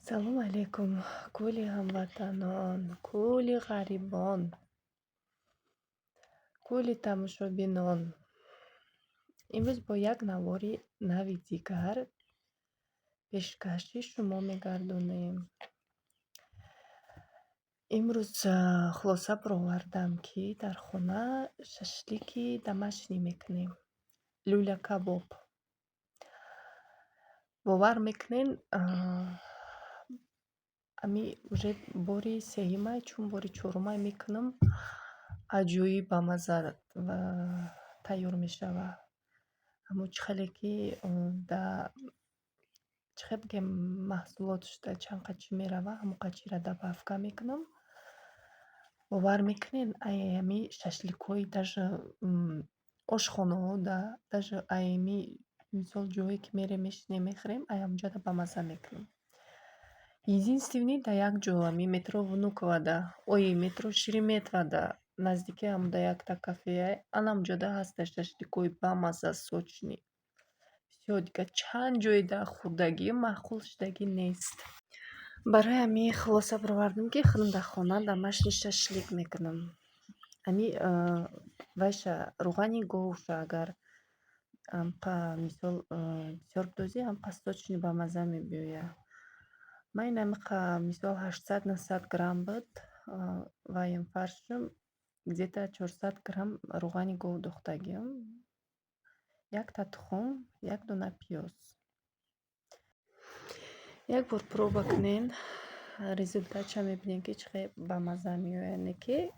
Салом алейкум, кулли ҳамватанон, кулли ғарибон, кулли тамошобинон. Имрӯз бо як навори нави дигар пешкаши шумо мегардонем. Имрӯз хулоса баровардам, ки дар хона шашлики домашний мекунем. Лӯлякабоб. Бовар мекунед, ами уже бори сеюмай, чун бори чорумай мекунам, аҷоиб бамазза тайёр мешавад. Ҳамо чӣ хеле ки да чӣ хел бигем, маҳсулотш да чанд қачи мерава, ҳамон қачиро добавка мекунам. Бовар мекунед, ай ҳами шашликҳои даже ошхонаҳо да, даже ай ҳами мисол ҷое ки мерем, мешинем, мехӯрем, ай ҳамонҷода бамазза мекунам. Единственный да як ҷо, ҳами метро Внуковада, ой, метро Шереметьевода, наздики ҳамуда якта кафея, ана ҳамонҷода ҳаста шашликҳои бамазза, сочный. Всё, дигар чанд ҷойда хӯрдагӣ маъқул шудагӣ нест. Барои ҳамин хулоса баровардам, ки худам дар хона домашний шашлик мекунам. Ҳами вайша, рӯғани говша, агар амқа мисол бисёр бидозӣ, ҳамқа сочный, бамазза мебиёяд. Ман ин ҳамиқа мисол 800-900 грамм буд ваем, фаршам, где-то 400 грамм рӯғани гов духтагиам, якта тухм, як дона пиёз. Як бор проба кунен, результатша мебинем, ки чӣ хел бамазза меояд. Не ки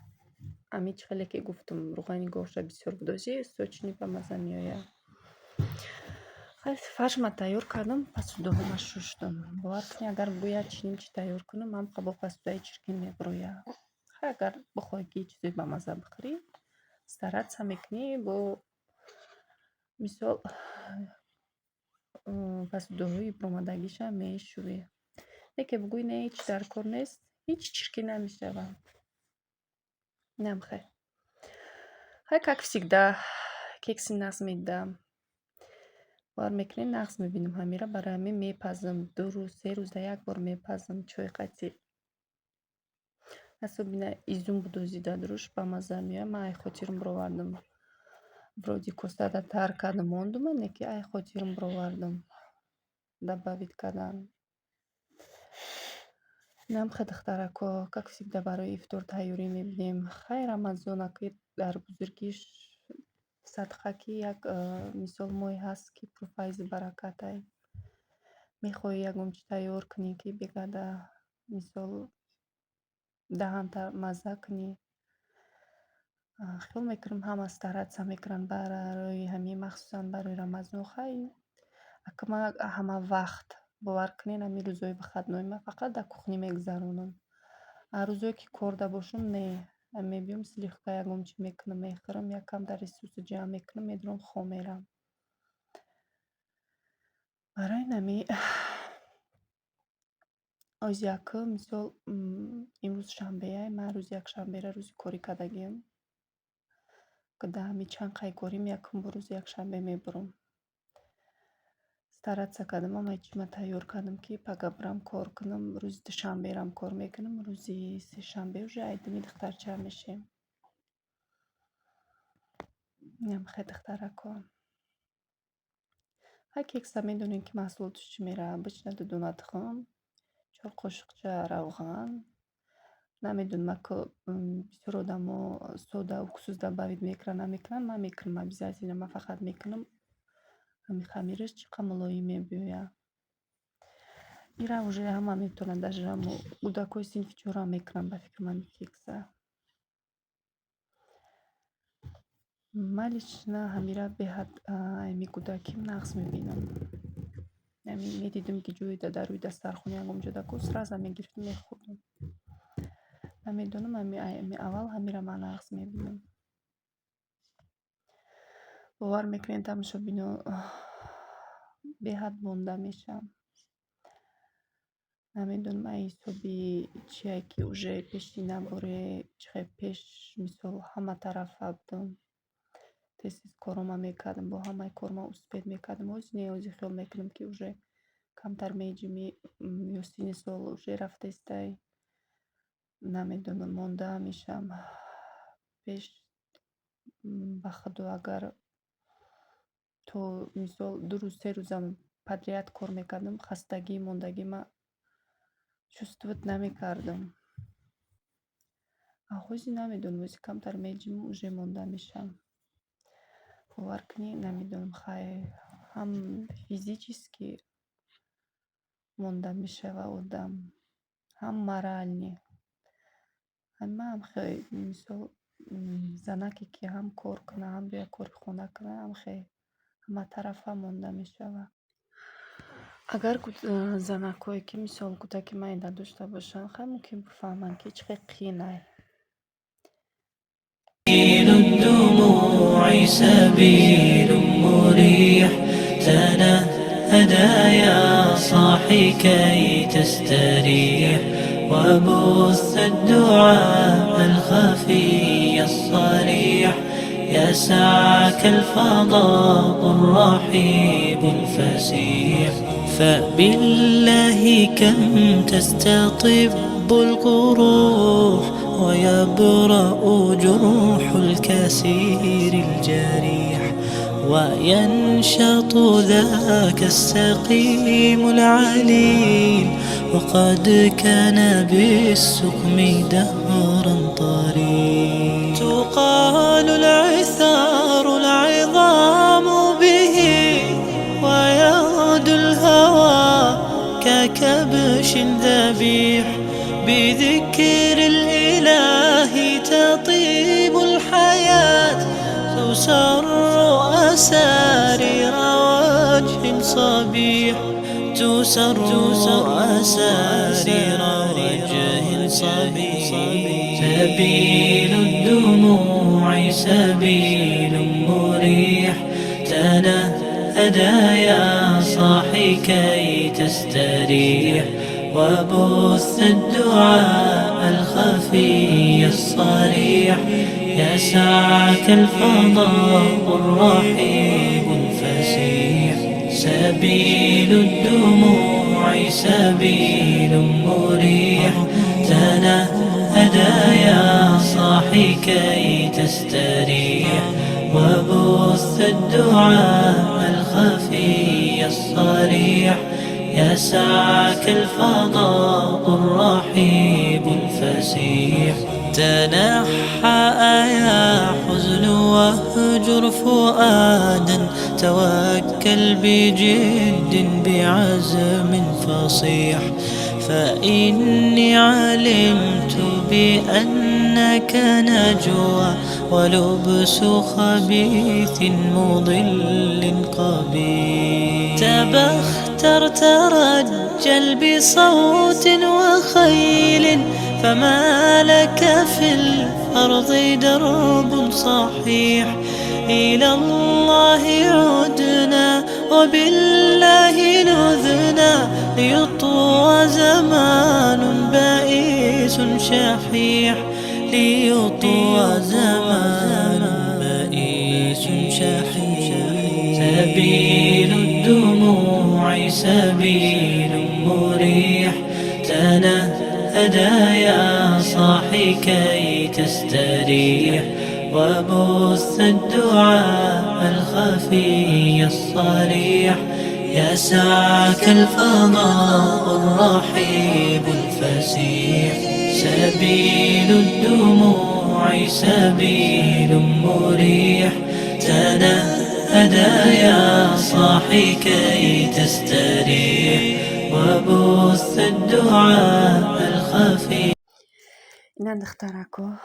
ҳамин чӣ хеле ки гуфтум, рӯғани говша бисёр бидозӣ, сочный, бамазза меояд. Фаршма тайёр кардам, посудаҳома шуштам. Бовар кунед, агар бигӯяд чӣ чӣ тайёр кунам, ҳам бо посудаи чиркин мебирояд. Хай, агар бихоҳӣ, ки чизе бамазза бихӯрӣ, стараться мекунӣ, бо мисол посудаҳои баромадагиша мешӯӣ. Яке бигӯй, не, ҳеҷ дар кор нест, ҳеҷ чиркин намешавад. Инам хай. Хай, как всегда, кекси нағз медиҳам. Бовар мекунед, нағз мебинам ҳамира, барои ҳамин мепазам. 2 рӯз, 3 рӯзда як бор мепазам чой қатӣ. Особенно изюм будозида дуруш бамазза меояд. Ман ай хотирам бировардам. Вроде косада тар кардам, мондума, не ки ай хотирам бировардам добавить кардан. Инам хе, духтарако, как всегда, барои ифтор тайёрӣ мебинем. Хай, Рамазона ки дар бузургиш садқа, ки як мисол моҳе ҳаст, ки пурфайзу баракатай. Мехоҳӣ ягон чиз тайёр кунӣ, ки бегада мисол даҳанта мазза кунӣ. Хиёл мекунам, ҳама стараться мекунанд барои ҳамин, махсусан барои Рамазон. Хай, ака ман ҳама вақт, бовар кунед, ҳамин рӯзҳои выходной ман фақат дар кухня мегузаронам. А рӯзое ки корда бошам, не, мебиём, слегка ягон чиз мекунам, мехӯрам, якам дар ресурсо ҷамъ мекунам, медурам, хоб меравам. Барои ҳамин ози якум мисол имрӯз шанбея, ман рӯзи якшанберо рӯзи корӣ кардагиам. Дар ҳамин чанд қайкорим якум бор рӯзи якшанбе мебурам. Стараться кардам, ҳамаи чизма тайёр кардам, ки пага бирам кор кунам. Рӯзи душанберам кор мекунам, рӯзи сешанбе уже айдими духтарча мешем. Инам хе, духтарако. Ҳар кекса медонем, ки маҳсулоташ чӣ меравад. Обычно ду дона тухм, чор қошуқча равған. Намедонам, ако бисёр одамо сода, уксус добавить мекунанд, намекунанд. Ман мекунам обязательно, ман фақат мекунам. Ҳамин хамираш чӣ қадр мулоим мебиёяд. Ира уже ҳама метавонанд, даже ҳамо кӯдакҳои синфи чорам мекунанд, ба фикри ман, кекса. Ман лично ҳамира беҳад ами кӯдаким нағз мебинам. Ами медидим, ки ҷойда дар рӯи дастархон ягон ҷода ку, сразу мегирифтам, мехӯрдам. Намедонам, ами аввал ҳамира ман нағз мебинам. Бовар мекунед, тамошобино, беҳад монда мешавам. Намедонам, ай ҳисоби чие, ки уже пеши наборе чӣ хел пеш мисол ҳама тарафа будам. Тез тез корома мекардам, бо ҳамаи корма успеть мекардам. Ҳозир не, ҳозир хиёл мекунам, ки уже Камтар меҷимӣ ё синни сол уже рафтаистай, намедонам, монда мешавам. Пеш, ба худо, агар то, мисол, 2 рӯз, 3 рӯзам подряд кор мекардам, хастагӣ, мондагӣ ма чувствовать намекардам. А ҳозир намедонам, ҳозир камтар меҷиму уже монда мешавам. Бовар кунӣ, намедонам, хай, ҳам физически монда мешава одам, ҳам морально. Ман хеле, мисол, занаке ки ҳам кор кунад, ҳам бояд кори хона кунад, ҳам хеле ҳаматарафа монда мешавад. Агар занакҳое ки, мисол, кӯдаки майда дошта бошанд, хай, мумкин бифаҳманд, ки чӣ хел қиин ай. الدموع سبيل مريح، تنهدى يا صاحي كي تستريح، وبث الدعاء الخفي الصريح، يسعك الفضاء الرحيب الفسيح. فبالله كم تستطب القروح، ويبرأ جرح الكسير الجريح، وينشط ذاك السقيم العليل، وقد كان بالسقم دهرا طريق. تقال العثار العظام به، ويغدو الهوى ككبش ذبيح، بذكر الإله تطيب الحياة، تسر أسارير وجه صبيح، تسر أسارير وجه صبيح. سبيل الدموع سبيل مريح، تنهدى يا صاحي كي تستريح، وبث الدعاء الخفي الصريح، يسعك الفضاء الرحيب الفسيح. سبيل الدموع سبيل مريح، تنهدى يا صاحي كي تستريح، وبث الدعاء الخفي الصريح، يسعك الفضاء الرحيب الفسيح. تنحى يا حزن واهجر فؤادا، توكل بجد بعزم فصيح، فإني علمت بأنك نجوى ولبس خبيث مضل قبيح. تبختر ترجل بصوت وخيل، فما لك في الأرض درب صحيح. إلى الله عدنا وبالله لذنا، ليطوى زمان بائس شحيح، ليطوى زمان بائس شحيح. سبيل الدموع سبيل مريح، تنهدى يا صاحي كي تستريح، وبث الدعاء الخفي الصريح، يسعك الفضاء الرحيب الفسيح. سبيل الدموع سبيل مريح، تنهدى يا صاحي كي تستريح، وبث الدعاء الخفي Ина, духтарако,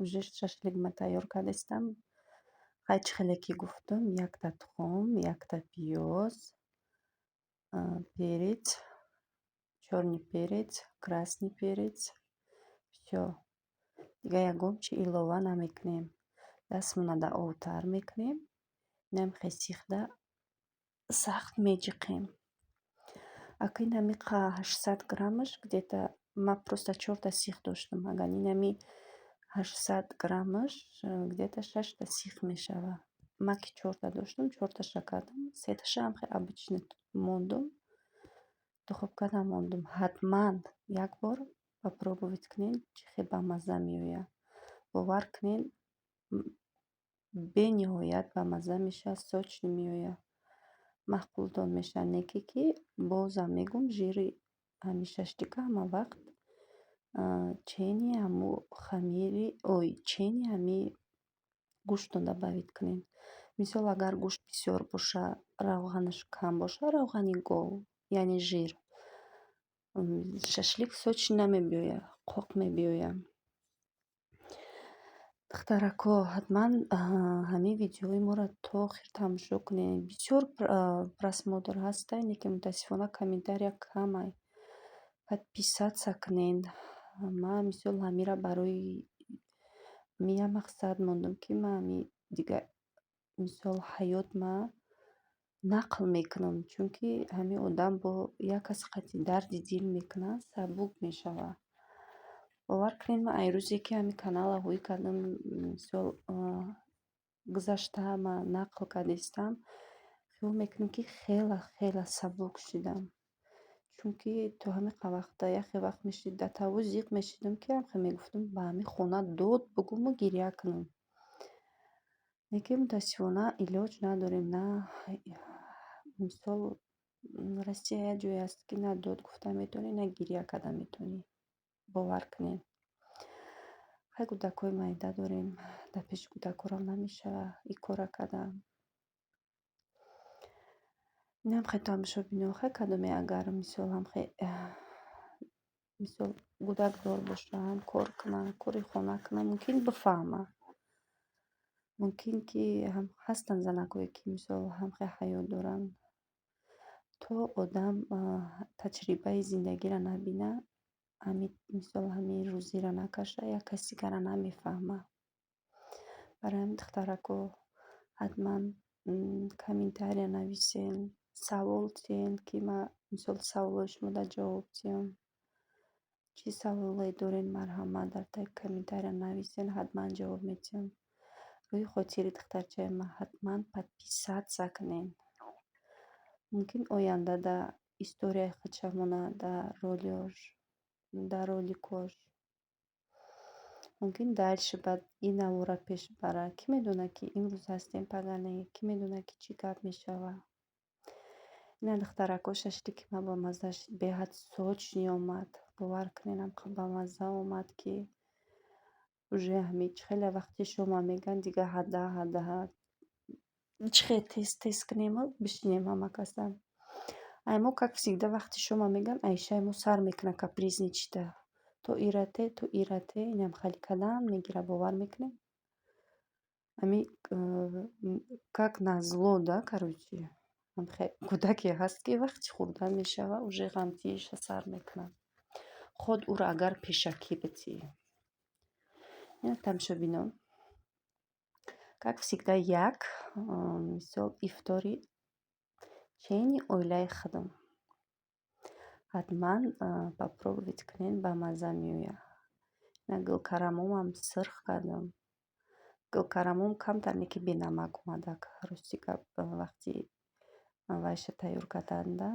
уже шашлик ма тайёр кардастам. Хай, чӣ хеле ки гуфтам: якта тухм, якта пиёз, перец, чёрный перец, красный перец, всё. Дигар ягон чи илова намекунем. Дастмона дар об тар мекунем, инам хел сихда сахт меҷиқем. Ака, инами 800 граммаш где-то, ман просто чорта сих доштам, агар инами 800 граммаш где-то шашта сих мешавад. Ман ки чорта доштам, чорташа кардам, сеташа ҳам хеле обычный мондум. Духовкада мондум. Ҳатман як бор попробовать кунед, чӣ хел бамазза меояд. Бовар кунед, бениҳоят бамазза мешавад, сочный меояд. Маъқултон мешавад. Не ки бозам мегӯм, жири ҳамин шашлика ҳама вақт чени ҳамун хамири, ой, чени ҳамин гӯштро добавить кунед. Мисол, агар гӯшт бисёр боша, равғанаш кам боша, равғани гов, яъне жир, шашлик сочный намебиёяд, қоқ мебиёяд. Духтарако, ҳатман ҳамин видеои моро то охир тамошо кунед. Бисёр просмотр ҳастай, лекин, мутаассифона, комментария камай. Подписаться кунед. Ман, мисол, ҳамира барои як мақсад мондам, ки ман ҳами дига, мисол, ҳаёт ма нақл мекунам, чунки ҳамин одам бо як каси қати дарди дил мекунад, сабук мешавад. Бовар кунед, ман ай рӯзе ки ҳамин каналро ҳуй кардам, мисол, гузашта ман нақл кардистам, хиёл мекунам, ки хеле хеле сабук шудам. Чунки то ҳамин вақта яхе вақт мешид, дар таву зиқ мешидам, ки ҳамхел мегуфтам, ба ҳамин хона дод бугуму гиря кунам. Лекин, мутаассифона, илоҷ надорем. На, мисол, Россия як ҷое аст, ки на дод гуфта метавонӣ, на гиря карда метавонӣ. Бовар кунед. Хай, кӯдакҳои майда дорем, дар пеши кӯдакҳорам намешавад ин корра кардан. Инам хел тамошобино, хай, кадоме агар, мисол, ҳамхел, мисол, кӯдакдор бошанд, кор кунанд, кори хона кунанд, мумкин бифаҳманд. Мумкин ки ҳастанд занакҳое, ки, мисол, ҳамхел ҳаёт доранд. То одам таҷрибаи зиндагиро набинад, ҳамин, мисол, ҳамин рӯзиро накаша, як каси дигарро намефаҳмад. Барои ҳамин, духтарако, ҳатман комментария нависен, савол диҳен, ки ман, мисол, саволҳои шуморо ҷавоб диҳам. Чӣ саволе доред, марҳамат, дар таги комментария нависен, ҳатман ҷавоб медиҳам. Рӯи хотири духтарчаи ман ҳатман подписаться кунед. Мумкин, оянда дар историяи худша монад, дар роликош. Мумкин, дальше баъд ин навора пеш барад. Кӣ медонад, ки имрӯз ҳастем, пага не, кӣ медонад, ки чӣ гап мешавад. Ина, духтарако, шашлики ман бамазза шуд, беҳад сочный омад. Бовар кунед, ҳамқа бамазза омад, ки уже ҳамин чӣ хеле вақти шома мегӯянд, дига ҳада ҳада чӣ хел тез тез кунему бишинем ҳама каса. Ай мо, как всегда, вақти шома мегӯянд, Айшаи мо сар мекунад капризничать. То ирате, то ирате, инам хали кадан мегирад, бовар мекунед? Ҳамин как назло, да, короче. Кӯдаке ҳаст, ки вақти хӯрдан мешавад, уже ғамтииша сар мекунад. Худ ӯро агар пешакӣ битӣ. Ина, тамошобинон. Как всегда, як, мисол, ифтори чени оилаи худам. Ҳатман попробовать кунед, бамазза меояд. Ина, гулкарамомам сирх кардам. Гулкарамом камтар, не ки бенамак омадак. Рости гап, вақти вайша тайёр карданда,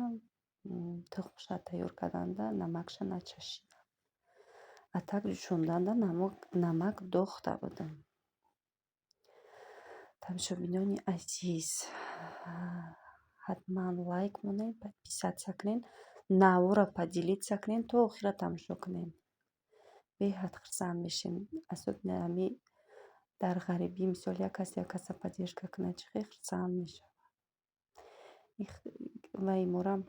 тухмша тайёр карданда, намакша начашидам. А так ҷӯшонданда намак дохта будам. Тамошобинони азиз, ҳатман лайк монед, подписаться кунед, навора поделиться кунед, то охира тамошо кунед. Беҳад хурсанд мешем. Особенно ҳамин дар ғарибӣ, мисол, як кас як каса поддержка кунад, чӣ хел хурсанд мешавад. Ваи морам,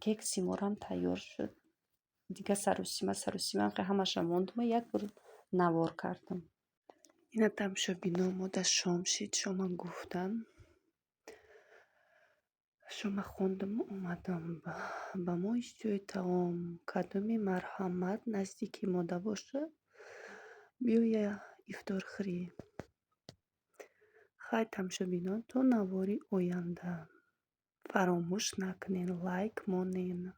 кекси морам тайёр шуд. Дига саросима саросима ҳамаша мондуму як бор навор кардам. Ина, тамошобино, мо дар шом шид, шома гуфтан. Шома хондаму омадам. Ба мо иштиҳои таом. Кадоме, марҳамат, наздики мода бошад, биёя ифтор хӯрӣ. Хай, тамошобинон, то навори оянда. Фаромӯш накунед, лайк монед.